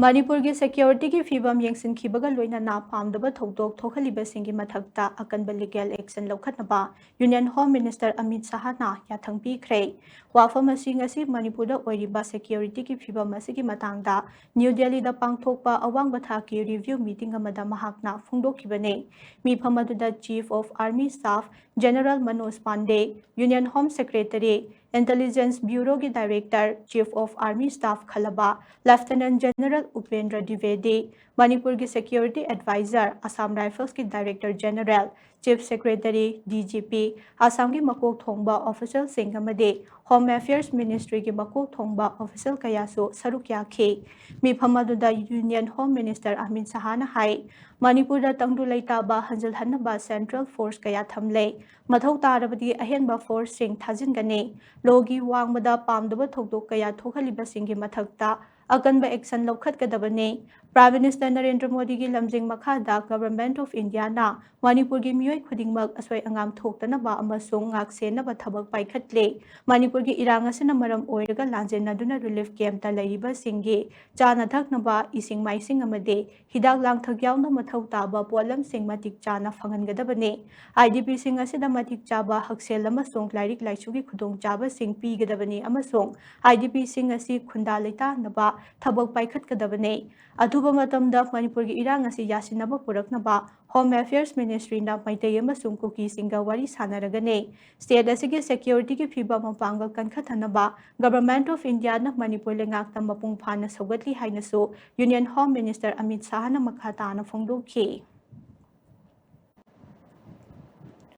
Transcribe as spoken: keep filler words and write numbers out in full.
ꯃꯅꯤꯄꯨꯔꯒꯤ ꯁꯦꯀ꯭ꯌꯨꯔꯤꯇꯤꯒꯤ ꯐꯤꯕꯝ ꯌꯦꯡꯁꯤꯟꯈꯤꯕꯒ ꯂꯣꯏꯅꯅ ꯄꯥꯝꯗꯕ ꯊꯧꯗꯣꯛ ꯊꯣꯛꯍꯜꯂꯤꯕꯁꯤꯡꯒꯤ ꯃꯊꯛꯇ ꯑꯀꯟꯕ ꯂꯤꯒꯦꯜ ꯑꯦꯛꯁꯟ ꯂꯧꯈꯠꯅꯕ ꯌꯨꯅꯤꯌꯟ ꯍꯣꯝ ꯃꯤꯅꯤꯁꯇꯔ ꯑꯃꯤꯠ ꯁꯍꯥꯅ ꯌꯥꯊꯪ ꯄꯤꯈ꯭ꯔꯦ꯫ ꯋꯥꯐꯝ ꯑꯁꯤ ꯉꯁꯤ ꯃꯅꯤꯄꯨꯔꯗ ꯑꯣꯏꯔꯤꯕ ꯁꯦꯀ꯭ꯌꯨꯔꯤꯇꯤꯒꯤ ꯐꯤꯕꯝ ꯑꯁꯤꯒꯤ ꯃꯇꯥꯡꯗ ꯅ꯭ꯌꯨ ꯗꯦꯜꯂꯤꯗ ꯄꯥꯡꯊꯣꯛꯄ ꯑꯋꯥꯡꯕ ꯊꯥꯛꯀꯤ ꯔꯤꯚ꯭ꯌꯨ ꯃꯤꯇꯤꯡ ꯑꯃꯗ ꯃꯍꯥꯛꯅ ꯐꯣꯡꯗꯣꯛꯈꯤꯕꯅꯤ꯫ ꯃꯤꯐꯝ ꯑꯗꯨꯗ Chief of Army Staff General Manoj Pande, union home secretary, intelligence ꯕ꯭ꯌꯨꯔꯣꯒꯤ director, Chief of Army Staff ꯈꯜꯂꯕ Lieutenant General ꯎꯄꯦꯟꯗ꯭ꯔ ꯗ꯭ꯋꯤꯕꯦꯗꯤ, ꯃꯅꯤꯄꯨꯔꯒꯤ ꯁꯦꯀ꯭ꯌꯨꯔꯤꯇꯤ ꯑꯦꯗꯚꯥꯏꯖꯔ, ꯑꯁꯥꯝ ꯔꯥꯏꯐꯜꯁꯀꯤ director general, chief secretary, D G P, ꯑꯁꯥꯝꯒꯤ ꯃꯀꯣꯛ ꯊꯣꯡꯕ ꯑꯣꯐꯤꯁꯤꯌꯦꯜꯁꯤꯡ ꯑꯃꯗꯤ ꯍꯣꯝ ꯑꯦꯐꯤꯌꯔꯁ ꯃꯤꯅꯤꯁꯇ꯭ꯔꯤꯒꯤ ꯃꯀꯣꯛ ꯊꯣꯡꯕ ꯑꯣꯐꯤꯁꯤꯌꯦꯜ ꯀꯌꯥꯁꯨ ꯁꯔꯨꯛ ꯌꯥꯈꯤ꯫ ꯃꯤꯐꯝ ꯑꯗꯨꯗ ꯌꯨꯅꯤꯌꯟ ꯍꯣꯝ ꯃꯤꯅꯤꯁꯇꯔ ꯑꯃꯤꯠ ꯁꯍꯥꯅ ꯍꯥꯏ, ꯃꯅꯤꯄꯨꯔꯗ ꯇꯪꯗꯨ ꯂꯩꯇꯥꯕ ꯍꯟꯖꯤꯜꯍꯟꯅꯕ ꯁꯦꯟꯇ꯭ꯔꯦꯜ ꯐꯣꯔꯁ ꯀꯌꯥ ꯊꯝꯂꯦ꯫ ꯃꯊꯧ ꯇꯥꯔꯕꯗꯤ ꯑꯍꯦꯟꯕ ꯐꯣꯔꯁꯁꯤꯡ ꯊꯥꯖꯤꯟꯒꯅꯤ꯫ ꯂꯣꯒꯤ ꯋꯥꯡꯃꯗ ꯄꯥꯝꯗꯕ ꯊꯧꯗꯣꯛ ꯀꯌꯥ ꯊꯣꯛꯍꯜꯂꯤꯕꯁꯤꯡꯒꯤ ꯃꯊꯛꯇ ꯑꯀꯟꯕ ꯑꯦꯛꯁꯟ ꯂꯧꯈꯠꯀꯗꯕꯅꯤ꯫ ꯄ꯭ꯔꯥꯏꯝ ꯃꯤꯅꯤꯁꯇꯔ ꯅꯔꯦꯟꯗ꯭ꯔ ꯃꯣꯗꯤꯒꯤ ꯂꯝꯖꯤꯡ ꯃꯈꯥꯗ ꯒꯚꯔꯟꯃꯦꯟꯠ ꯑꯣꯐ ꯏꯟꯗꯤꯌꯥꯅ ꯃꯅꯤꯄꯨꯔꯒꯤ ꯃꯤꯑꯣꯏ ꯈꯨꯗꯤꯡꯃꯛ ꯑꯁꯣꯏ ꯑꯉꯥꯝ ꯊꯣꯛꯇꯅꯕ ꯑꯃꯁꯨꯡ ꯉꯥꯛꯁꯦꯟꯅꯕ ꯊꯕꯛ ꯄꯥꯏꯈꯠꯂꯦ꯫ ꯃꯅꯤꯄꯨꯔꯒꯤ ꯏꯔꯥꯡ ꯑꯁꯤꯅ ꯃꯔꯝ ꯑꯣꯏꯔꯒ ꯂꯥꯟꯖꯦꯟꯅꯗꯨꯅ ꯔꯤꯂꯤꯐ ꯀꯦꯝꯞꯇ ꯂꯩꯔꯤꯕꯁꯤꯡꯒꯤ ꯆꯥꯅ ꯊꯛꯅꯕ, ꯏꯁꯤꯡ ꯃꯥꯏꯁꯤꯡ ꯑꯃꯗꯤ ꯍꯤꯗꯥꯛ ꯂꯥꯡꯊꯛ ꯌꯥꯎꯅ ꯃꯊꯧ ꯇꯥꯕ ꯄꯣꯠꯂꯝꯁꯤꯡ ꯃꯇꯤꯛ ꯆꯥꯅ ꯐꯪꯍꯟꯒꯗꯕꯅꯤ꯫ ꯑꯥꯏ ꯗꯤ ꯄꯤꯁꯤꯡ ꯑꯁꯤꯗ ꯃꯇꯤꯛ ꯆꯥꯕ ꯍꯛꯁꯦꯜ ꯑꯃꯁꯨꯡ ꯂꯥꯏꯔꯤꯛ ꯂꯥꯏꯁꯨꯒꯤ ꯈꯨꯗꯣꯡꯆꯥꯕꯁꯤꯡ ꯄꯤꯒꯗꯕꯅꯤ ꯑꯃꯁꯨꯡ ꯑꯥꯏ ꯗꯤ ꯄꯤꯁꯤꯡ ꯑꯁꯤ ꯈꯨꯟꯗꯥ ꯂꯩꯇꯥꯅꯕ ꯊꯕꯛ ꯄꯥꯏꯈꯠꯀꯗꯕꯅꯤ꯫ ꯑꯊꯨꯕ ꯃꯇꯝꯗ ꯃꯅꯤꯄꯨꯔꯒꯤ ꯏꯔꯥꯡ ꯑꯁꯤ ꯌꯥꯁꯤꯟꯅꯕ ꯄꯨꯔꯛꯅꯕ ꯍꯣꯝ ꯑꯦꯐꯤꯌꯔꯁ ꯃꯤꯅꯤꯁꯇ꯭ꯔꯤꯅ ꯃꯩꯇꯩ ꯑꯃꯁꯨꯡ ꯀꯨꯀꯤꯁꯤꯡꯒ ꯋꯥꯔꯤ ꯁꯥꯟꯅꯔꯒꯅꯤ꯫ ꯁ꯭ꯇꯦꯠ ꯑꯁꯤꯒꯤ ꯁꯦꯀ꯭ꯌꯨꯔꯤꯇꯤꯒꯤ ꯐꯤꯕꯝ ꯃꯄꯥꯡꯒꯜ ꯀꯟꯈꯠꯍꯟꯅꯕ ꯒꯚꯔꯟꯃꯦꯟꯠ ꯑꯣꯐ ꯏꯟꯗꯤꯌꯥꯅ ꯃꯅꯤꯄꯨꯔ ꯂꯩꯉꯥꯛꯇ ꯃꯄꯨꯡ ꯐꯥꯅ ꯁꯧꯒꯠꯂꯤ ꯍꯥꯏꯅꯁꯨ ꯌꯨꯅꯤꯌꯟ ꯍꯣꯝ ꯃꯤꯅꯤꯁꯇꯔ ꯑꯃꯤꯠ ꯁꯍꯥꯅ ꯃꯈꯥ ꯇꯥꯅ ꯐꯣꯡꯗꯣꯛꯈꯤ꯫